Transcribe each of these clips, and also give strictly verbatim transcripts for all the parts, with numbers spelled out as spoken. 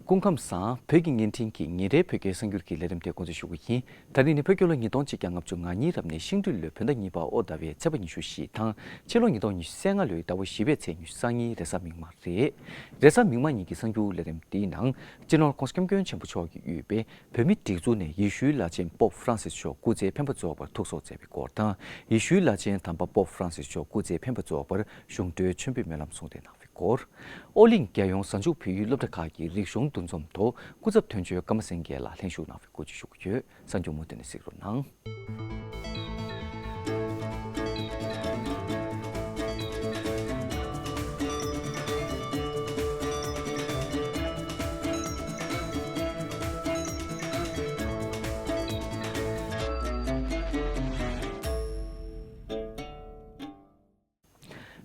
སྐུ་ཁམས་བཟང་། བོད་ཀྱི་བརྙན་འཕྲིན་གྱི་ཉིན་རེའི་བོད་སྐད་གསར་འགྱུར་གྱི་ལས་རིམ་དེ་འགོ་འཛུགས་ཞུ་གི་ཡིན། ད་རིང་ནི་བོད་རྒྱལ་ལོ་ཉིས་སྟོང་གཅིག་བརྒྱ་ལྔ་བཅུ་ང་གཉིས་རབ་གནས་ཤིང་སྦྲུལ་ལོའི་བོད་ཟླ་གཉིས་པ་ཨོ་ཟླ་བའི་ཚེས་པ་ཉི་ཤུ་བཞི་དང་ཕྱི་ལོ་ཉིས་སྟོང་ཉི་ཤུ་རྩ་ལྔ་ལོའི་ཟླ་བ་བཞི་པའི་ཚེས་ཉི་ཤུ་རྩ་གཉིས་རེས་གཟའ་མིག་དམར་རེད། རེས་གཟའ་མིག་དམར་ཉིན་གྱི་གསར་འགྱུར་ལས་རིམ་འདིའི་ནང་སྤྱི་ནོར་༧གོང་ས་༧སྐྱབས་མགོན་ཆེན་པོ་མཆོག་གིས་དབུས་པའི་བོད་མིའི་སྒྲིག་འཛུགས་ནས་ཡེ་ཤུའི་བླ་ཆེན་པོབ་ཧྥ་རན་སིས་མཆོག་སྐུ་ཚེའི་འཕེན་པ་རྫོགས་པར་ཐུགས་གསོ་སྩལ་བའི་སྐོར་དང་། ཡེ་ཤུའི་བླ་ཆེན་དམ་པ་པོབ་ཧྥ་རན་སིས་མཆོག་སྐུ་ཚེའི་འཕེན་པ་རྫོགས་པར་གཞུང་འབྲེལ་མཆོད་འབུལ་སྨོན་ལམ་གསུང་གྲོས་གནང་བའི་སྐོར། ཨོ་གླིང་རྒྱལ་ཡོངས་གཟའ་མཇུག་བོད་ཡིག་སློབ་གྲྭ་ཁག་གི་རིག་གཞུང་འདུ་འཛོམས་ཐོག་སྐུ་ཚབ་དོན་གཅོད་ཀརྨ་སེང་གེ་ལགས་ལྷན་ཞུགས་གནང་བའི་སྐོར་བཅས་ཞུ་གི་ཡོད། གསར་འགྱུར་མུ་མཐུད་ནས་གཟིགས་རོགས་གནང་།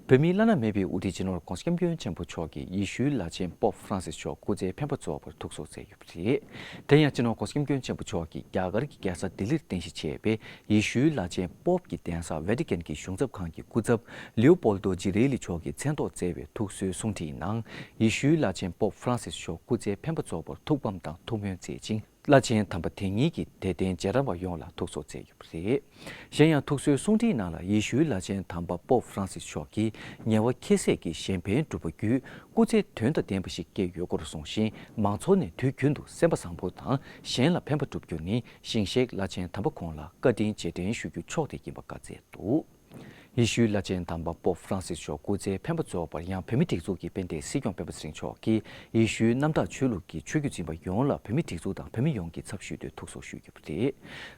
བོད་མིའི་བླ་ན་མེད་པའི་དབུ་ཁྲིད་སྤྱི་ནོར་༧གོང་ས་༧སྐྱབས་མགོན་ཆེན་པོ་མཆོག་གིས་ཡེ་ཤུའི་བླ་ཆེན་པོབ་ཧྥ་རན་སིས་མཆོག་སྐུ་ཚེའི་འཕེན་པ་རྫོགས་པར་ཐུགས་གསོ་སྩལ་ཡོད་པ་རེད། དེ་ཡང་སྤྱི་ནོར་༧གོང་ས་༧སྐྱབས་མགོན་ཆེན་པོ་མཆོག་གིས་རྒྱ་གར་གྱི་རྒྱལ་ས་ལྡི་ལིར་རྟེན་གཞི་བྱས་པའི་ཡེ་ཤུའི་བླ་ཆེན་པོབ་ཀྱི་གདན་ས་ཝེ་ཏི་ཀན་གྱི་གཞུང་ཚབ་ཁང་གི་སྐུ་ཚབ་ལིའུ་པོལ་ཏོ་ཇི་རེ་ལི་མཆོག་གིས་མཚན་ཐོག་བསྩལ་བའི་ཐུགས་གསོའི་གསུང་འཕྲིན་ནང་། ཡེ་ཤུའི་བླ་ཆེན་པོབ་ཧྥ་རན་སིས་མཆོག་སྐུ་ཚེའི་འཕེན་པ་རྫོགས་པར་ཐུགས་ཕམ་དང་ཐུགས་སྨོན་མཛད་ཅིང་། བླ་ཆེན་དམ་པ་དེ་ཉིད་ཀྱི་དད་ལྡན་རྗེས་འབྲང་པ་ཡོངས་ལ་ཐུགས་གསོ་སྩལ་ཡོད་པ་རེད། གཞན་ཡང་ཐུགས་གསོའི་གསུང་འཕྲིན་ནང་ལ་ཡེ་ཤུའི་བླ་ཆེན་དམ་པ་པོབ་ཧྥ་རན་སིས་མཆོག་གིས་ཉེ་བ་ཁྱད་བསད་ཀྱི་གཞན་ཕན་བསྒྲུབས་པ་བརྒྱུད་སྐུ་ཚེ་དོན་དང་ལྡན་པ་ཞིག་སྐྱེས་ཡོད་སྐོར་གསུངས་ཤིང་། མང་ཚོགས་ནས་དུས་རྒྱུན་དུ་སེམས་པ་བཟང་པོ་དང་གཞན་ལ་ཕན་པ་བསྒྲུབ་རྒྱུ་ནི་ཞིང་གཤེགས་བླ་ཆེན་དམ་པ་ཁོང་ལ་བཀའ་དྲིན་རྗེས་དྲན་ཞུ་རྒྱུ་མཆོག་དེ་ཡིན་པ་བཀའ་སྩལ་འདུག་ཡེ་ཤུའི་བླ་ཆེན་དམ་པ་པོབ་ཧྥ་རན་སིས་མཆོག་སྐུ་ཚེའི་འཕེན་པ་རྫོགས་པར་ཡང་བོད་མིའི་སྒྲིག་འཛུགས་ཀྱི་དཔལ་ལྡན་སྲིད་སྐྱོང་སྤེན་པ་ཚེ་རིང་མཆོག་གིས་ཡེ་ཤུའི་གནམ་བདག་ཆོས་ལུགས་ཀྱི་ཆོས་བརྒྱུད་འཛིན་པ་ཡོངས་ལ་བོད་མིའི་སྒྲིག་འཛུགས་དང་བོད་མི་ཡོངས་ཀྱི་ཚབ་ཞུས་ཏེ་ཐུགས་གསོ་ཞུས་ཡོད་པ་རེད།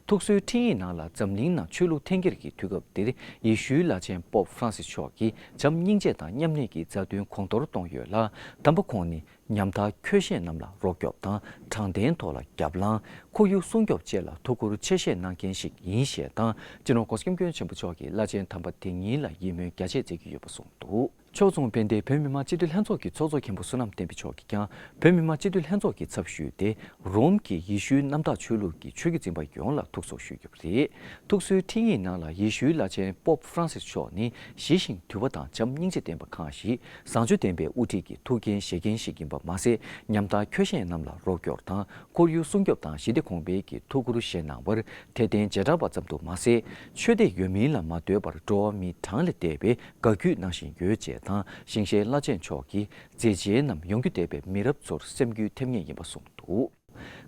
ཐུགས་གསོའི་འཕྲིན་ཡིག་ནང་ལ་འཛམ་གླིང་ནང་ཆོས་ལུགས་འཐེན་འཁྱེར་གྱི་དུས་སྐབས་འདིར་ཡེ་ཤུའི་བླ་ཆེན་པོབ་ཧྥ་རན་སིས་མཆོག་གིས་བྱམས་སྙིང་རྗེ་དང་མཉམ་གནས་ཀྱི་མཛའ་མཐུན་གོང་མཐོར་གཏོང་ཡོད་ལ། དམ་པ་ཁོང་ནི་ཉམ་ཐག་ཁྱོད་ཤེས་རྣམས་ལ་རོགས་སྐྱོབ་དང་། དྲང་བདེན་ཐོག་ལ་རྒྱབ་ལངས། ཁོར་ཡུག་སྲུང་སྐྱོབ་བཅས་ལ་ཐུགས་ཁུར་ཆེ་བཞེས་གནང་མཁན་ཞིག་ཡིན་ཞེས་དང་། སྤྱི་ནོར་༧གོང་ས་༧སྐྱབས་མགོན་ཆེན་པོ་མཆོག་གིས་བླ་ཆེན་དམ་པ་དེ་ཉིད་ལ་ཡིད་སྨོན་རྒྱ་ཆེ་མཛད་ཀྱི་ཡོད་པ་གསུངས་འདུག་ཕྱོགས་མཚུངས་དཔལ་ལྡན་བོད་མི་མང་སྤྱི་འཐུས་ལྷན་ཚོགས་ཀྱི་ཚོགས་གཙོ་མཁན་པོ་བསོད་ནམས་བསྟན་འཕེལ་མཆོག་གིས་ཀྱང་བོད་མི་མང་སྤྱི་འཐུས་ལྷན་ཚོགས་ཀྱི་ཚབ་ཞུས་ཏེ། རོམ་གྱི་ཡེ་ཤུའི་གནམ་བདག་ཆོས་ལུགས་ཀྱི་ཆོས་བརྒྱུད་འཛིན་པ་ཡོངས་ལ་ཐུགས་གསོ་ཞུས་ཡོད་པ་རེད། ཐུགས་གསོའི་འཕྲིན་ཡིག་ནང་ལ་ཡེ་ཤུའི་བླ་ཆེན་པོབ་ཧྥ་རན་སིས་མཆོག་ནི་ཞི་ཞིང་དུལ་བ་དང་བྱམས་སྙིང་རྗེ་ལྡན་པ་གང་ཞིག་བཟང་སྤྱོད་ལྡན་པའི་དབུ་ཁྲིད་ཀྱི་ཐུགས་འགན་བཞེས་མཁན་ཞིག་ཡིན་པ་མ་ཟད། ཉམ་ཐག་ཁྱོད་ཤེས་རྣམས་ལ་རོགས་སྐྱོར་དང་། ཁོར་ཡུག་སྲུང་སྐྱོབ་དང་ཞི་བདེ་གོང་འཕེལ་གྱི་ཐུགས་ཁུར་བཞེས་གནང་བར་དད་ལྡན་རྗེས་འབྲང་པ་ཙམ་དུ་མ་ཟད། ཆོས་དད་ཡོད་མིན་ལ་མ་ལྟོས་པར་འགྲོ་བ་མིའི་གྲངས་ལས་འདས་པའི་དགའ་རྒྱུད་གནང་བཞིན་ཡོད་ཅེས་དང་། ཞིང་གཤེགས་བླ་ཆེན་མཆོག་གིས་མཛད་རྗེས་རྣམས་ཡོང་རྒྱུ་འདས་པའི་མི་རབས་ཚོར་སེམས་འགུལ་ཐེབས་ངེས་ཡིན་པ་གསུངས་འདུག་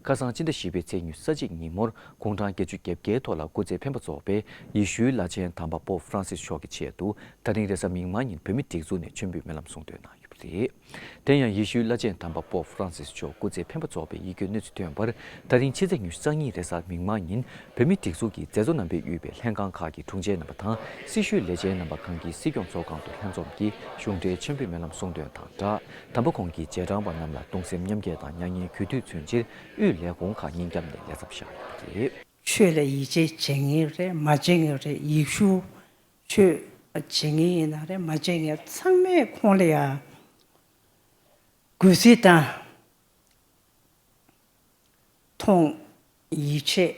ཁ་སང་སྤྱི་ཟླ་བཞི་པའི་ཚེས་ཉི་ཤུ་རྩ་གཅིག་ཉིན་མོར་དགུང་གྲངས་བརྒྱད་ཅུ་གྱ་བརྒྱད་ཐོག་ལ་སྐུ་ཚེ་འཕེན་པ་རྫོགས་པའི་ཡེ་ཤུའི་བླ་ཆེན་དམ་པ་པོབ་ཧྥ་རན་སིས་མཆོག་གི་ཆེད་དུ་ད་རིང་རེས་གཟའ་མིག་དམར་ཉིན་བོད་མིའི་སྒྲིག་འཛུགས་ནས་མཆོད་འབུལ་སྨོན་ལམ་གསུང་འདོན་གནང་ཡོད་པ་རེད། དེ་ཡང་ཡེ་ཤུའི་བླ་ཆེན་དམ་པ་པོབ་ཧྥ་རན་སིས་མཆོག་སྐུ་ཚེ་འཕེན་པ་རྫོགས་པའི་ཡིད་སྐྱོའི་གནས་ཚུལ་ཐོན་པར། ད་རིང་ཕྱི་ཚེས་ཉི་ཤུ་རྩ་གཉིས་རེས་གཟའ་མིག་དམར་ཉིན་བོད་མིའི་སྒྲིག་འཛུགས་ཀྱི་མཛད་གཙོ་རྣམ་པས་དབུས་པའི་ལྷན་ཁང་ཁག་གི་དྲུང་ཆེ་རྣམ་པ་དང་། སྲི་ཞུའི་ལས་བྱེད་རྣམ་པ་གང་གིས་སྲིད་སྐྱོང་ཚོགས་ཁང་དུ་ལྷན་འཛོམས་ཀྱིས་གཞུང་འབྲེལ་མཆོད་འབུལ་སྨོན་ལམ་གསུང་འདོན་དང་སྦྲགས། དམ་པ་ཁོང་གིས་རྗེས་འབྲང་པ་རྣམས་ལ་གདུང་སེམས་མཉམ་སྐྱེད་དང་མྱ་ངན་གུས་འདུད་མཚོན་ཕྱིར་དབུས་ལས་ཁུངས་ཁག་གཉིས་ཀྱི་ངོས་ནས་ལས་ཚབ་བཞག་ཡོད་པ་རེད། ཆོས་ལ་ཡིད་ཆེས་བྱེད་མཁན་རེད། མ་བྱེད་མཁན་རེད། ཡེ་ཤུ་ཆོས་བྱེད་མཁན་ཡིན་ན་རེད། མ་བྱེད་མཁན་ཚང་མས་ཁོང་ལ་ཡ་གུས་བརྩི་དང་མཐོང་། ཡིད་ཆེས་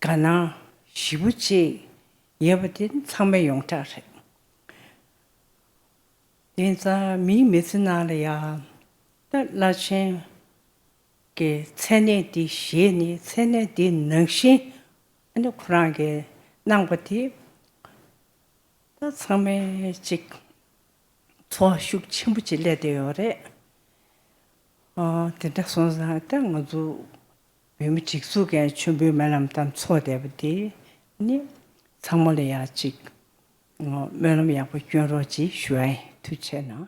དགའ་སྣང་ཞེ་པོ་ཅིག་ཡོད་པ་དེ་ཚང་མས་ཡོངས་གྲགས་རེད། དེང་སང་མིའི་མི་ཚེ་ནང་ལ་ཡ་ད་བླ་ཆེན་གྱི་མཚན་གནས་འདི་བཞེས་ནས་མཚན་གནས་འདི་ནང་བཞིན་ཨ་ནི་ཁོ་རང་གིས་གནང་པ་དེ་ད་ཚང་མས་ཅིག་ཚོར་བ་ཤུགས་ཆེན་པོ་ཅིག་སླེབས་བསྡད་ཡོད་རེད། ཨ་དེ་འདྲ་སོང་ཙང་ད་ང་ཚོ་བོད་མི་སྒྲིག་འཛུགས་ཀྱི་མཆོད་འབུལ་སྨོན་ལམ་དང་ཚོགས་བསྡད་པ་དེ་ནི་ཚང་མ་ལ་ཡ་ཅིག་སྨོན་ལམ་ཡག་པོ་སྐྱོན་རོགས་ཅེས་ཞུ་ཡ་ཡིན། ཐུགས་རྗེ་གནང་།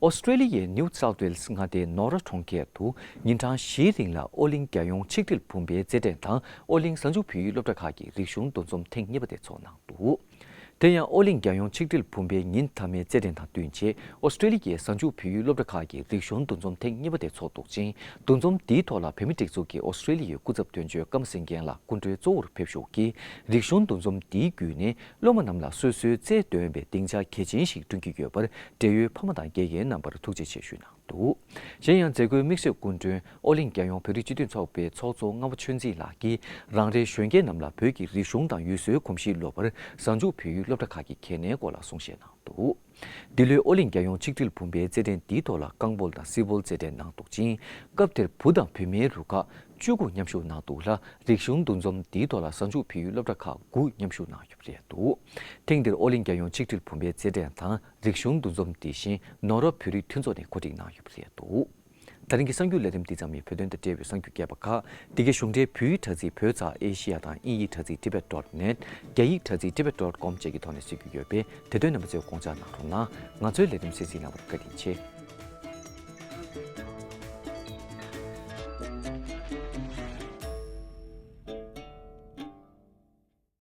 ཨོ་སི་ཀྲེ་ལི་ཡའི་ནིའུ་སའུཐ་ཝེལ་སི་མངའ་སྡེའི་ནོ་ར་གྲོང་ཁྱེར་དུ་ཉིན་གྲངས་བཞིའི་རིང་ལ་ཨོ་གླིང་རྒྱལ་ཡོངས་ཆིག་སྒྲིལ་བུམ་པའི་རྩེད་འགྲན་དང་ཨོ་གླིང་གཟའ་མཇུག་བོད་ཡིག་སློབ་གྲྭ་ཁག་གི་རིག་གཞུང་འདུ་འཛོམས་ཐེངས་གཉིས་པ་དེ་ཚོགས་གནང་འདུག་དེ་ཡང་ཨོ་གླིང་རྒྱལ་ཡོངས་ཆིག་སྒྲིལ་བུམ་པའི་ཉིན་མཐའ་མའི་རྩེད་འགྲན་དང་བསྟུན་ཆེད་ཨོ་སི་ཀྲེ་ལི་ཡའི་གཟའ་མཇུག་བོད་ཡིག་སློབ་གྲྭ་ཁག་གི་རིག་གཞུང་འདུ་འཛོམས་ཐེངས་གཉིས་པ་དེ་ཚོགས་འདུག་ཅིང་། འདུ་འཛོམས་འདིའི་ཐོག་ལ་བོད་མིའི་སྒྲིག་འཛུགས་ཀྱི་ཨོ་སི་ཀྲེ་ལི་ཡའི་སྐུ་ཚབ་དོན་གཅོད་ཀརྨ་སེང་གེ་ལགས་སྐུ་མགྲོན་གཙོ་བོར་ཕེབས་ཞུགས་ཀྱིས། རིག་གཞུང་འདུ་འཛོམས་འདིའི་བརྒྱུད་ནས་སློབ་མ་རྣམས་ལ་སོ་སོའི་རྩལ་འདོན་པའི་སྡིངས་ཆ་གལ་ཆེན་ཞིག་བསྐྲུན་གྱི་ཡོད་པར། འབྲེལ་ཡོད་ཕ་མ་དང་དགེ་རྒན་རྣམ་པར་ཐུགས་རྗེ་ཆེ་ཞུས་གནང་། འདུག། གཞན་ཡང་མཛད་སྒོའི་དམིགས་བསལ་སྐུ་མགྲོན་ཨོ་གླིང་རྒྱལ་ཡོངས་བོད་རིགས་སྤྱི་མཐུན་ཚོགས་པའི་ཚོགས་གཙོ་རྔ་པ་ཆོས་འཛིན་ལགས་ཀྱིས་རང་རེའི་གཞོན་སྐྱེས་རྣམས་ལ་བོད་ཀྱི་རིག་གཞུང་དང་ཡུལ་སྲོལ་གོམས་གཤིས་སློབ་པར་གཟའ་མཇུག་བོད་ཡིག་སློབ་གྲྭ་ཁག་གི་གལ་གནད་སྐོར་ལ་གསུང་བཤད་གནང་འདུག། འདི་ལོའི་ཨོ་གླིང་རྒྱལ་ཡོངས་ཆིག་སྒྲིལ་བུམ་པའི་རྩེད་འགྲན་འདིའི་ཐོག་ལ་རྐང་སྤོལ་དང་སིལ་སྤོལ་རྩེད་འགྲན་གནང་འདུག་ཅིང་། སྐབས་དེར་བུ་དང་བུད་མེད་རུ་ཁག་བཅུ་དགུ་མཉམ་ཞུགས་གནང་འདུག་ལ། རིག་གཞུང་འདུ་འཛོམས་འདིའི་ཐོག་ལ་གཟའ་མཇུག་བོད་ཡིག་སློབ་གྲྭ་ཁག་དགུ་མཉམ་ཞུགས་གནང་ཡོད་པ་རེད་འདུག། ཐེངས་འདིར་ཨོ་གླིང་རྒྱལ་ཡོངས་ཆིག་སྒྲིལ་བུམ་པའི་རྩེད་འགྲན་དང་རིག་གཞུང་འདུ་འཛོམས་འདི་བཞིན་ནོར་ར་བོད་རིགས་མཐུན་ཚོགས་ནས་གོ་སྒྲིག་གནང་ཡོད་པ་རེད་འདུག། ད་རིང་གི་གསར་འགྱུར་ལས་རིམ་འདི་ཙམ་ཡིན། བོད་དོན་དང་འབྲེལ་བའི་གསར་འགྱུར་རྒྱས་པ་ཁག་འདི་གའི་གཞུང་འབྲེལ་བོད་ཡིག་དྲ་ཚིགས་བོད་ཙ་ཨེ་ཤི་ཡ་དང་དབྱིན་ཡིག་དྲ་ཚིགས་tibet dot net། རྒྱ་ཡིག་དྲ་ཚིགས་tibet dot com་བཅས་ཀྱི་ཐོག་ནས་གཟིགས་རྒྱུ་ཡོད་པས། དེ་དོན་རྣམ་པ་ཚོས་དགོངས་འཇགས་གནང་རོགས་གནང་། ང་ཚོའི་ལས་རིམ་གསན་གཟིགས་གནང་བར་བཀའ་དྲིན་ཆེ།